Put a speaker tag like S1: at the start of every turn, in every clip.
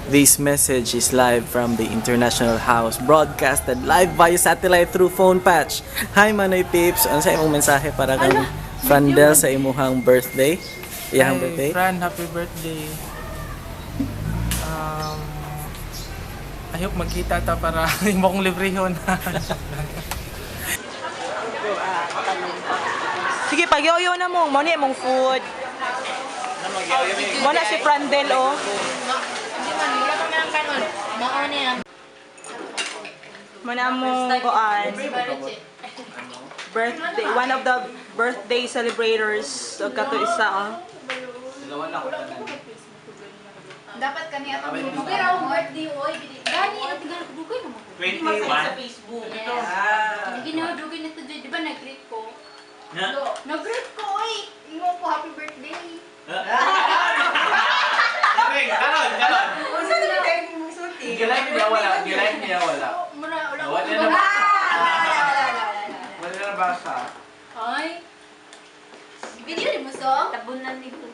S1: This message is live from the International House, broadcasted live via satellite through phone patch. Hi, Manoy Pips! Ano sa imong mensahe para kang Frandel sa imuhang birthday? Iyahang
S2: Hi,
S1: birthday?
S2: Fran, happy birthday. I hope magkita ta para imo kong librehon.
S3: Sige, pagyoyo na mo. Mo ni imong food. Mo na si Frandel, oh. Mo na mong kuan. Birthday, one of the birthday celebrators. O kato isa, oh.
S4: Dapat kani atong
S5: Dugay ra akong birthday oy. Gani ang tigal ko dugay naman ko.
S1: 21?
S5: Yes. Ginawa dugay na to di ba nag-greet ko? Nag-greet ko oy. Ingon ko happy birthday.
S6: Karon, karon.
S4: Unsa na tayo mong sulti?
S6: Gilike niya wala, gilike niya wala.
S5: Mura wala ko.
S6: Wala na.
S4: Ah, wala, wala, wala, wala.
S6: Wala na nabasa.
S5: Ay. Video ni mo so? Tabunan ni ko.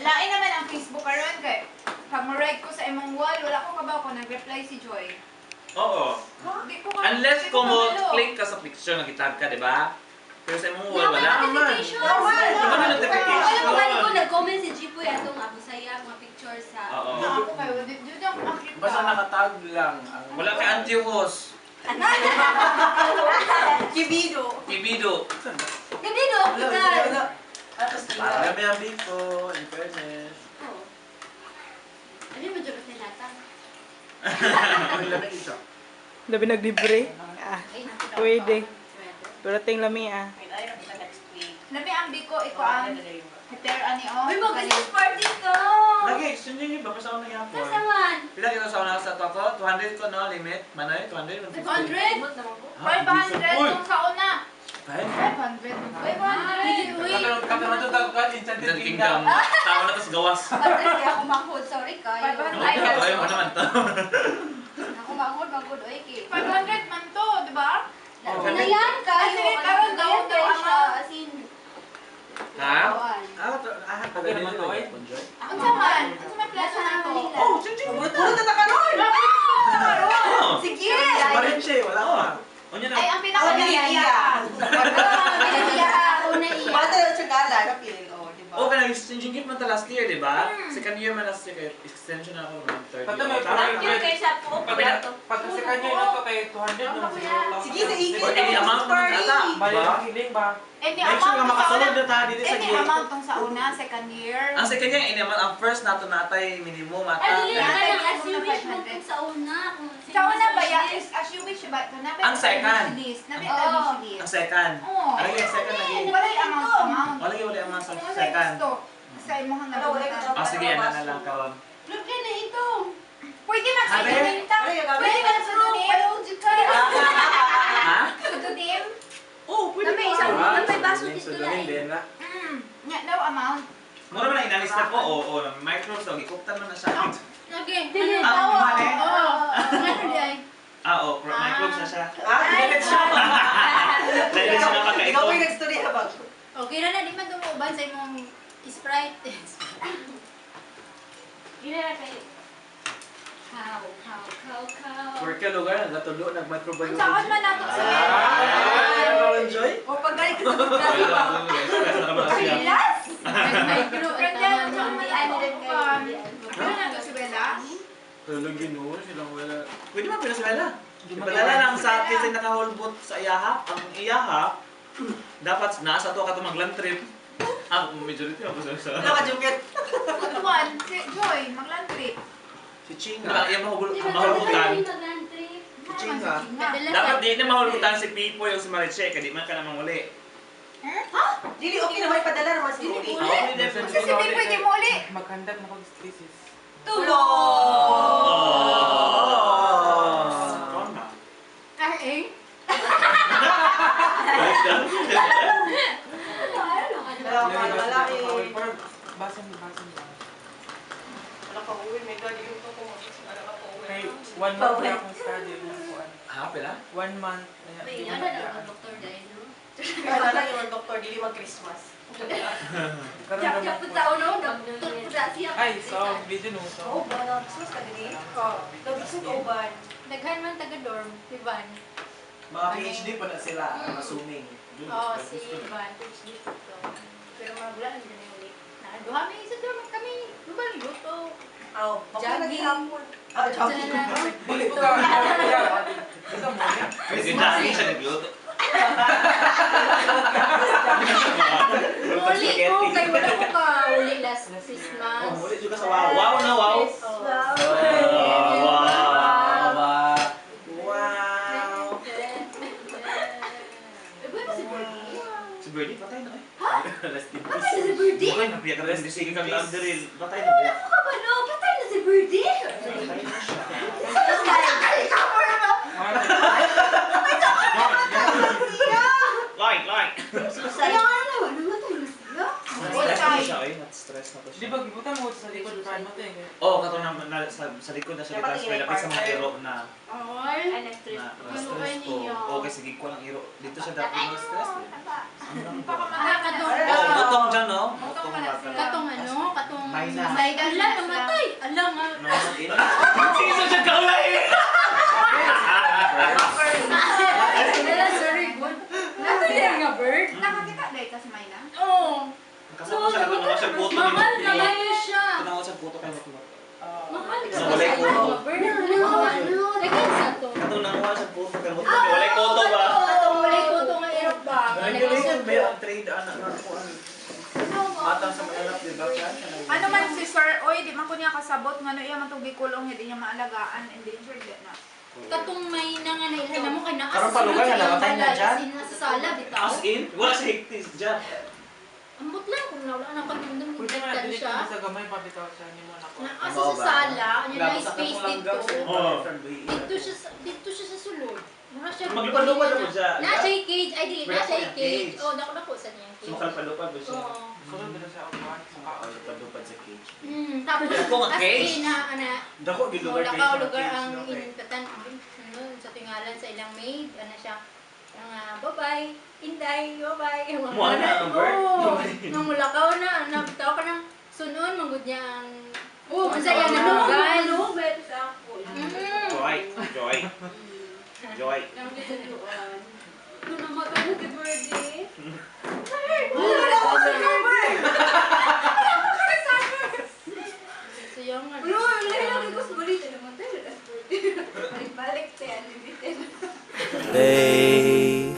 S4: Lain naman ang Facebook karon kay pag mo-write ko sa imong wall, wala ko kabaw ko nag-reply si Joy.
S6: Oo.
S4: Di ko ka-
S6: Unless
S4: di ko
S6: kung mo
S4: kabalo.
S6: click ka sa picture, nagitag ka, di ba? Pero sa imong wall,
S5: Wala
S6: wala.
S5: notifications.
S6: Wala man notification.
S5: Wala mo gani ko nag-comment si Jipoy atong Abu Sayyaf mga pictures sa
S6: Oo.
S4: Na ako kayo, di di ako makita.
S7: Basta nakatag lang. Ang
S6: Wala kay Antiochos.
S4: Kibido.
S6: Kibido.
S5: Gabi no, kita.
S7: Kami ang biko, in fairness.
S5: Oh. Ano mo jud sa nata?
S7: Ang lamig isa.
S3: Labi naglibre. Ah,
S5: Ay, naku,
S3: pwede. Pero ting lami, ah.
S4: Labi ang biko iko ang heter ani oh.
S5: Uy, mag-Christmas party to.
S6: Lagi, exchange yun ba? Basta ako nangyapon.
S5: Nasa man?
S6: Pila kita sa una sa toko? 200 ko, no? Limit? Manoy? 200?
S5: 200?
S4: 500
S6: Uy!
S4: tong sa una.
S6: 500?
S4: 500. 500.
S5: Uy,
S6: Enchanted Kingdom. Tao na tas gawas.
S5: Padre, kaya ako manghod. Sorry kayo.
S4: 500.
S5: Ay,
S6: Ay, mo naman to.
S5: ako manghod, manghod. Oy, kay.
S4: 500 man to, di ba?
S5: Na yan kayo.
S4: Ah, sige, karon daw
S5: Ano,
S4: daw
S5: kayo siya,
S4: amount.
S5: as in.
S6: Ha?
S5: Kawan.
S7: Ah, ah,
S2: Okay naman to, eh.
S4: Unsa man? Unsa man plaza na to?
S5: Manila.
S6: Oh, changing
S3: Puro na karon.
S6: Oh!
S3: Sige!
S7: Mariche, wala ka.
S6: Unya na.
S4: Ay, ang pinaka
S3: iya.
S5: Iya, una iya.
S8: Bata na siya gala, napil, oh, di ba?
S6: Oh, kana exchanging gift man ta last year, di ba? Second year man last year, kaya extension na ako ng third
S2: Pati
S6: year.
S2: may
S6: Tama?
S5: Yun kayo sa po.
S2: Pag sa kanya na to kay 200 naman siguro.
S8: Sige, sa ikil
S6: Or any amount naman ata.
S2: Bali
S6: Ba?
S2: ang hiling ba?
S4: Any
S7: Make sure
S4: amount
S7: nga
S4: tong sa
S7: makasulod
S4: una.
S7: na tayo dito sa
S4: Any
S7: gate.
S4: amount tong sa una, second year.
S6: Ang second year, ini naman, ang first nato natay minimum ata.
S5: Ay, dili
S4: Ay,
S5: ka lang. As you
S4: 500.
S5: wish mo kung sa una. Kung sino
S4: Sa una ba
S5: sa
S4: ya
S5: wish
S4: is as you wish ba ito na
S6: Ang second.
S4: List, na
S5: Oo.
S4: wish list.
S6: Ang second.
S4: Oo.
S6: Ano yung second lagi?
S4: Wala yung amount amount.
S6: Wala yung wala amount sa
S4: Kung sa
S6: second.
S4: gusto sa imong
S8: Wala, wala
S4: nabutan.
S6: Ah, sige, ano na lang karon.
S5: Look kay na ito.
S4: Pwede man sa
S6: Sabi?
S4: Doninta. Pwede man sa Donim.
S6: Ha?
S4: Sa Donim.
S6: Oh, pwede
S5: Na may isang,
S7: Ah,
S5: na may baso dito
S7: So,
S5: na
S7: doon din
S5: eh.
S7: na.
S4: Nya no amount.
S6: Mura man ang inalis na ko. Oo, oh, microbes daw gikuptan man na siya.
S5: Okay. Dili.
S6: Ah, mali.
S5: Oo. Ano di ay?
S6: Ah, oh, microbes na siya.
S8: Ah, galit siya.
S6: Dahil siya na
S8: Ikaw
S6: pagkaito.
S8: yung nag-story habang.
S5: Okay na na, di man tumuuban sa imong Sprite. Gina na kay. Cow, cow, cow, cow.
S7: Work ka lugar, nagatulo, nag-microbiology.
S4: Ang saon man nato sa
S7: Ah, ano, Joy?
S8: O pag galit ka sa lugar, di ba?
S4: Pilas.
S5: Nag-micro.
S4: Brandel, ang saon man
S5: Ano
S4: nato
S5: din
S4: uban.
S5: kayo.
S4: Pila na to si Bella?
S7: Tulog yun, oh, silang wala.
S6: Pwede ba pila sila? Ipadala lang sa akin sa nakaholbot sa iyaha. Ang iyaha, dapat nasa to ka to magland trip. Ang majority ako sa
S8: Wala ka, Junket.
S4: Good one. Si Joy, magland trip.
S7: Si Chinga.
S6: Diba, iya
S5: Di ba
S6: mahulutan.
S5: mag-land trip?
S7: Si Chinga.
S6: Dapat di na mahulutan si Pipoy o si Mariche, kaya di man ka namang uli.
S8: Dili, okay naman, ipadala naman si Uli.
S4: Kasi si Pipoy di mo uli.
S2: Maghandat na kog thesis.
S8: Tulo!
S6: Oh.
S5: Ah, eh?
S8: Wala ka, wala eh.
S2: Basin, basin ba?
S8: Wala ka uwi, may God, yung ko kung wala ka uwi.
S2: Kay one month na akong study. Kuan.
S6: Ha, pila?
S2: One month.
S5: May ano na ang doktor dahil, no?
S8: Kaya lang yung doktor, dili mag-Christmas.
S5: Yak po sa uno, doktor po sa siya.
S2: Ay, so, video no. So,
S8: Kauban, ang Christmas ka dili? Oo. Daw kauban.
S5: Daghan man taga dorm, si Van.
S7: Mga PhD pa na sila, assuming.
S5: Oo, si Van, PhD po to. Pero mga wala lang din ulit. Naaduha may isa dorm kami, lubang luto.
S8: Aw,
S5: Jogging.
S8: Ah, jogging.
S2: Dili po ka. Isa mo.
S6: Kasi dami siya nagluto.
S5: Uli ko, kay wala ko ka uli last Christmas.
S6: Oh, uli juga sa wow. Wow na wow.
S5: Wow.
S6: Wow.
S7: Wow!
S5: Eh, buhay pa si Birdie?
S6: Si Birdie, patay na eh.
S7: Rest in
S5: Patay
S7: peace.
S5: na si Birdie?
S6: Bukan, napiyak ka rin. Sige kang lang din. Patay na
S5: Wala
S6: biyak.
S5: ko ka ba no? Patay na si Birdie?
S6: Patay na siya. Like, like.
S5: Kaya nga na, namatay na siya.
S6: Stress na siya eh. Not-stress na to
S2: Di
S6: siya.
S2: ba, gibutan mo sa likod pa mo to eh.
S6: Oo, katong sa likod na siya
S8: Dapat
S6: transfer. Dapat sa mga iro na
S5: Ay,
S4: na-stress.
S6: na
S5: Ano
S6: stress
S5: ba
S6: ko.
S5: niya?
S6: Okay, sige ko lang iro. Dito siya dapat na stress eh.
S5: Ah, katong,
S6: Oh, butong dyan no?
S4: Butong
S6: Butong
S4: pala
S6: bata.
S4: sila.
S5: katong ano, katong
S6: May na.
S5: May ala, namatay. Ala nga.
S6: Sige, siya kaulay!
S5: Ala, sorry, good. Natuloy nga, bird.
S4: Nakakita dahil ka sa Mayna?
S5: Oo.
S6: Kasama siya katong siya buto.
S5: Mahal na kayo siya.
S6: Katong siya buto kay Mutmut.
S5: Mahal ka
S6: Walay
S5: sa
S6: kuto.
S5: mga bird. Lagyan sa to.
S6: Katong nanguha siya buto kay Mutmut. Walay koto ba?
S5: Katong walay kuto nga irok ba?
S7: Regulated ba yung trade anak na ako? Matang sa malalap, di ba?
S4: Ano man si Sir, oy, di man ko niya kasabot ngano iya man tong gikulong hindi niya maalagaan endangered di na.
S5: Katong may nanganailan na mo kay naa
S7: Karon
S5: sa
S7: palugay,
S5: sulod sa
S7: namatay na
S5: balay,
S7: dyan.
S5: as in, nasa sala bitaw.
S6: As in, wala siya hiktis dyan.
S5: Ambot lang kung nawala na katong
S2: Pwede nga,
S5: dagdag
S2: dili
S5: siya.
S2: ko sa gamay pa bitaw siya ni mo na ko.
S5: Naa sa sala, ano na space dito.
S6: Oo.
S5: Dito siya sa sulod. Mura siya.
S6: Maglupad-lupad ako siya.
S5: Na siya cage, ay dili na siya
S6: Wala ko
S5: cage.
S6: cage.
S5: Oh, dako dako sa niya cage.
S6: Sumakalpalupad ba siya?
S5: Oo.
S2: Sulod bila siya og kuan sa kaon.
S7: Lupad-lupad sa cage.
S5: Tapos
S6: Dako nga
S5: as
S6: cage.
S5: in na ana
S7: Dako, gilugar
S5: wala ka lugar ang inintatan ano sa tingalan sa ilang maid ana siya nga bye-bye Inday, bye-bye.
S6: Mo ana ang bird?
S5: Oo. Nang mulakaw na, ana bitaw ka nang sunon manggod niya ang Oh, unsa yan nalugan.
S8: sa ako.
S6: Joy, joy. Joy.
S5: Kung namatay na si Birdie.
S8: Wala ko sa cover!
S5: Sayang nga.
S4: Wala, wala lang ko sa balik namatay na si Birdie. Balik tayo, unlimited.
S1: Day.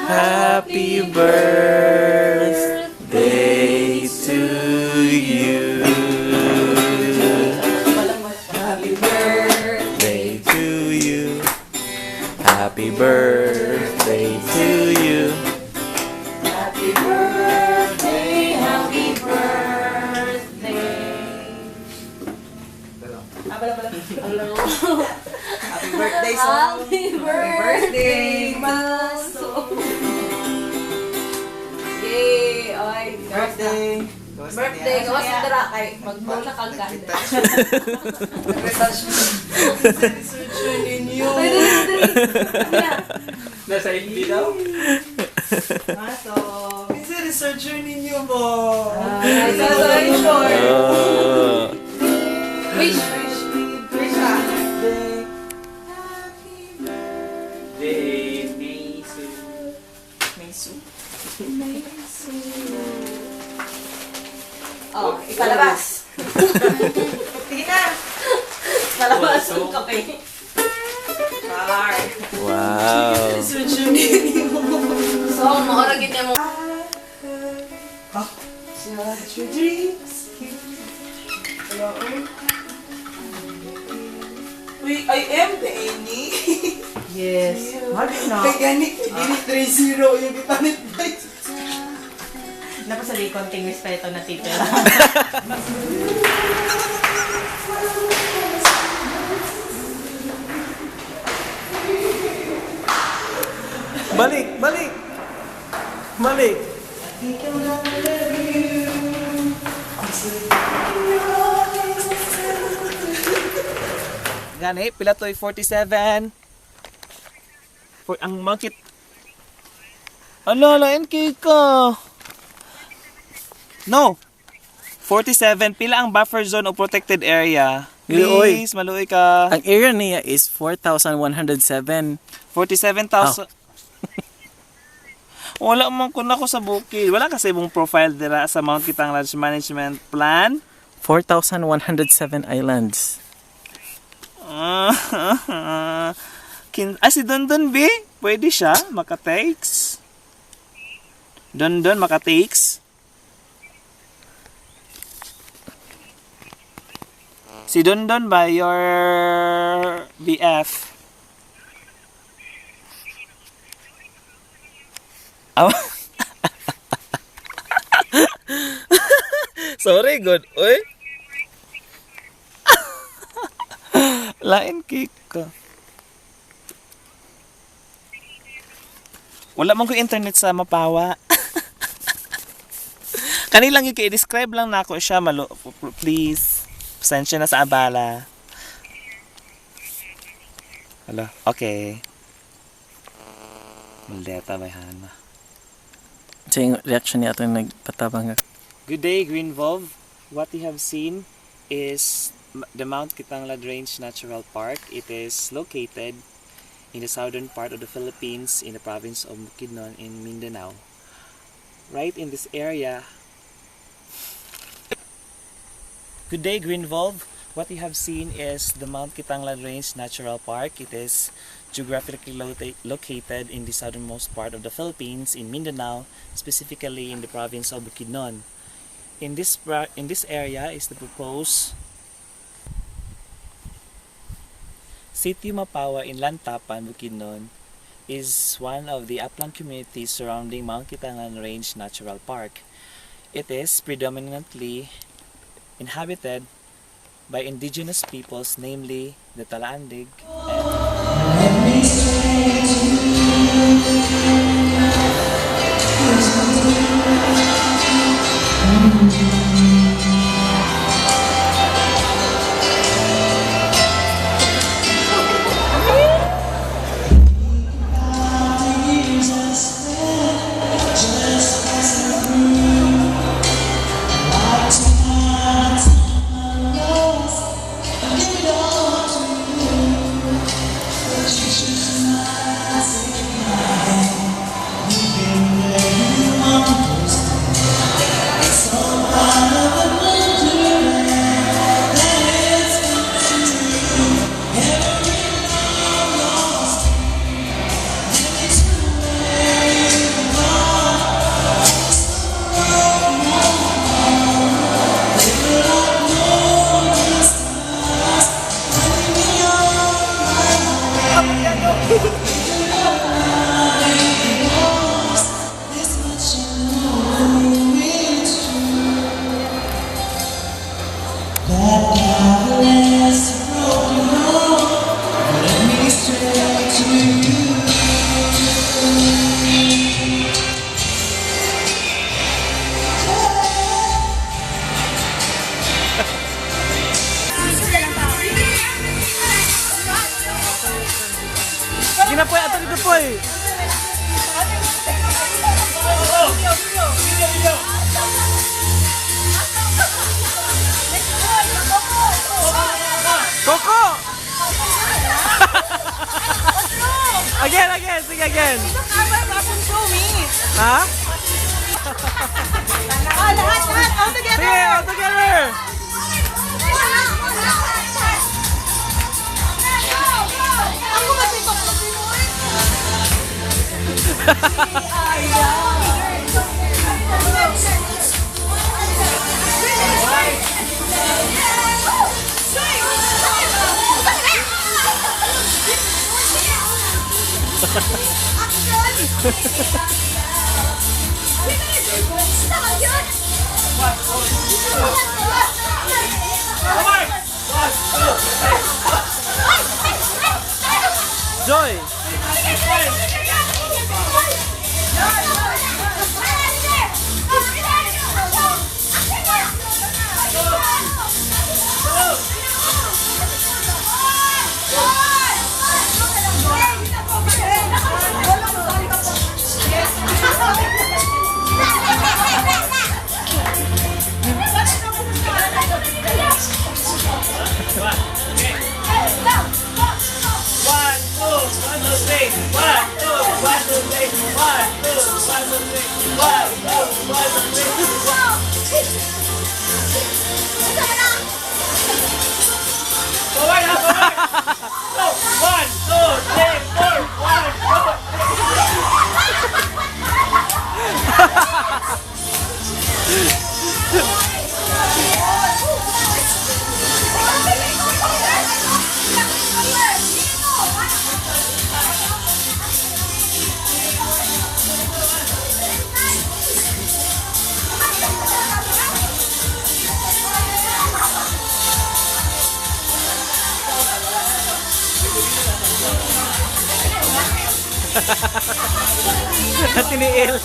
S1: Happy birthday to you. Happy birthday to you. Happy birthday to you.
S8: Happy birthday, happy birthday.
S7: Happy birthday, Song!
S8: Happy birthday, Maso. Yay! Ay,
S7: Birthday!
S8: Birthday, gawas sa tara kay magmuna kang ganda. Nag-retouch mo. Ay, dali, dali.
S2: Nasa FB daw.
S8: Maso.
S7: Kasi researcher ninyo mo!
S8: Ay, so, sorry, short.
S1: Oh.
S8: Wish, wish. Wish ah.
S6: Day, Mason.
S7: Maysu?
S8: Oh, ipalabas. Sige na. Palabas ang kape. Char.
S1: Wow.
S7: Researcher ninyo mo!
S8: So, maura gid mo.
S7: Shut your dreams. Uy, I am the Annie.
S3: Yes. Mahal na.
S7: Kay gani, dili 3-0 yung gipalit ba?
S3: Napasabi konting respeto na titira.
S1: Balik, balik. Balik.
S6: Gani, pila to'y 47. For, ang market Ala, lain kay ka. No. 47. Pila ang buffer zone o protected area?
S1: Maluoy.
S6: Please, maluoy ka.
S1: Ang area niya is 4,107.
S6: 47,000. Wala man kun ako sa bukid. Wala kasi imong profile dira sa Mount Kitanglad Management Plan.
S1: 4,107 islands.
S6: Ah, si Dondon B? Pwede siya makatakes. Dondon makatakes. Si Dondon ba your BF? Ah. Sorry, good. Uy. Lain cake ko. Wala man ko internet sa Mapawa. Kanilang yung i-describe lang nako siya malo please. Pasensya na sa abala. Hala, okay. Maldeta bayhana.
S1: So yung reaction niya itong nagpatabang ka.
S6: Good day, Green Volve. What you have seen is the Mount Kitanglad Range Natural Park. It is located in the southern part of the Philippines in the province of Bukidnon in Mindanao. Right in this area. Good day, Green Volve. What you have seen is the Mount Kitanglad Range Natural Park. It is geographically located in the southernmost part of the Philippines in Mindanao, specifically in the province of Bukidnon. In this area is the proposed Sitio Mapawa in Lantapan, Bukidnon is one of the upland communities surrounding Mount Kitanglad Range Natural Park. It is predominantly inhabited by indigenous peoples, namely the Talaandig and
S1: Sige na po, ato dito po eh. Coco! Again, again, sige again. Ha?
S3: Ah, lahat, lahat! All together!
S1: Sige, all together!
S3: Ako ba si Pinoy?
S1: Joy! Tiniil.